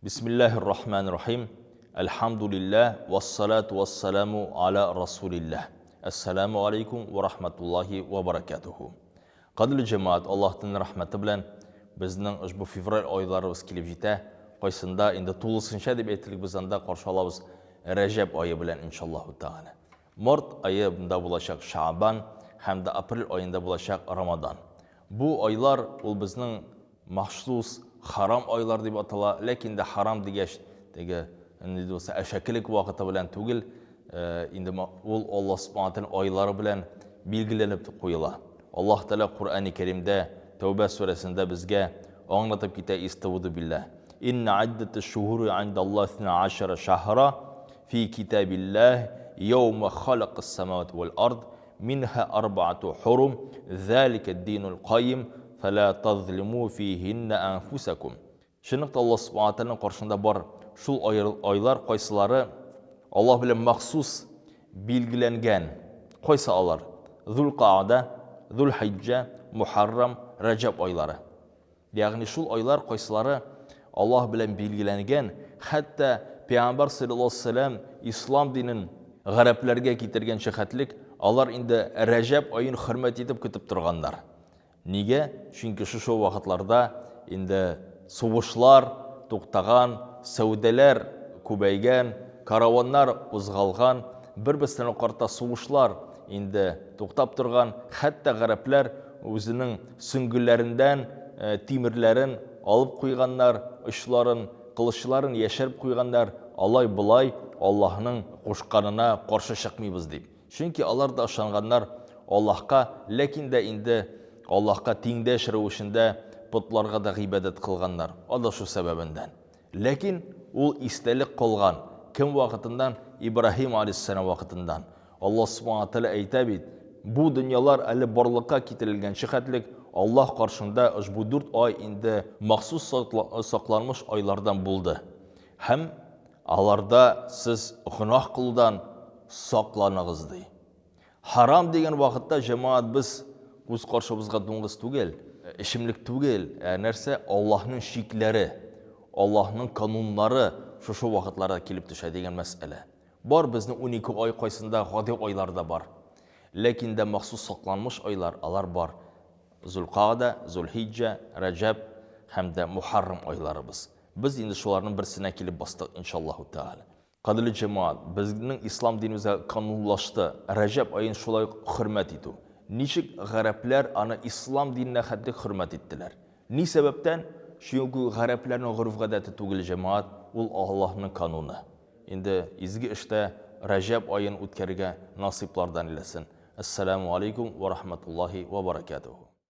Бисмиллаһир рахманир рахим. Әлхәмдүлилләһ, вассалату вассаламу аля расулилләһ. Әссәламу алейкум ва рахматуллаһи ва баракатуху. Кадерле җәмәгать, Аллаһның рәхмәте белән безнең ошбу февраль айларыбыз килеп җитә. Кайсында инде тулысынча дип әйтелек без анда каршы алабыз Рәҗәб ае белән иншаллаһу тәгалә. Март аенда булачак Шаабан һәм дә апрель аенда булачак Рамадан. Бу айлар ул безнең махсус харам айлар дип атала, ләкин дә харам дигәч, теге нинди дә булса әшәкелек вакыты белән түгел, инде ул Аллаһ Субхану тәгалә айлары белән билгеләнеп куела. Аллаһ Тәгалә Коръәни Кәримдә Тәүбә сүрәсендә безгә аңлатып китә истәүду билләһ. Инна иддәтәш шуһури индаллаһи исна ашара шаһра фи китабиллаһ яума халакас самавати вәл ард Минһа арбаату хурум, залика динул кайим, фәлә тазлиму фихиннә әнфусәкум. Чынлыкта Аллаһ Субхана Тәгаләнең каршында бар шул айлар кайсылары Аллаһ белән махсус билгеләнгән. Кайсы алар? Зул-Каада, Зул-Хиҗҗә, Мухаррам, Раҗаб айлары. Ягъни шул айлар кайсылары Аллаһ белән билгеләнгән, хәтта Пәйгамбәр салләллаһу алейһи ва сәлләм ислам динен гарәпләргә китергәнче хәтлек алар инде Рәҗәб аен хөрмәт итеп көтеп торганнар. Нигә? Чөнки шушы вакытларда инде сугышлар туктаган, сәүдәләр күбәйгән, караваннар кузгалган, бер-берсенә карата сугышлар инде туктап торган, хәтта гарәпләр үзенең сөңгеләрендән тимерләрен алып куйганнар, очларын, кылычларын яшереп куйганнар, алай-болай Аллаһның кушканына каршы чыкмыйбыз дип. Чөнки алар да ышанганнар Аллаһка, ләкин дә инде Аллаһка тиңдәш рәвешендә потларга да гыйбадәт кылганнар, адашу сәбәбендән. Ләкин ул истәлек калган, кем вакытыннан? Ибраһим алейһиссәлам вакытыннан. Аллаһ Субхана Тәгалә әйтә бит, бу дөньялар әле барлыкка китерелгәнче хәтлек Аллаһ каршында ошбу дүрт ай инде махсус сакланмыш айлардан булды. Һәм аларда сез гөнаһ кылудан сакланыгыз, ди. Харам дигән вакытта, җәмәгать, без күз каршыбызга дуңгыз түгел, эчемлек түгел, ә нәрсә, Аллаһның чикләре, Аллаһның кануннары шушы вакытларда килеп төшә дигән мәсьәлә. Бар безнең 12 ай кайсында гади айлар да бар. Ләкин дә махсус сакланмыш айлар, алар бар. Зулкагда, Зулхиҗҗә, Рәҗәб һәм дә Мухаррам айларыбыз. Без инде шуларның берсенә килеп бастык, иншаллаһу тәгалә. Кадерле җәмәгать, безнең ислам динебездә канунлашты, Рәҗәб аен шулай ук хөрмәт итү. Ничек гарәпләр аны ислам диненә хәтлек хөрмәт иттеләр? Ни сәбәптән? Чөнки гарәпләрнең гореф-гадәте түгел, җәмәгать, ул Аллаһның кануны. Инде изге эштә Рәҗәб аен үткәрергә насыйплардан әйләсен. Әссәләмү алейкум вә рахматуллаһи вә баракатүһү.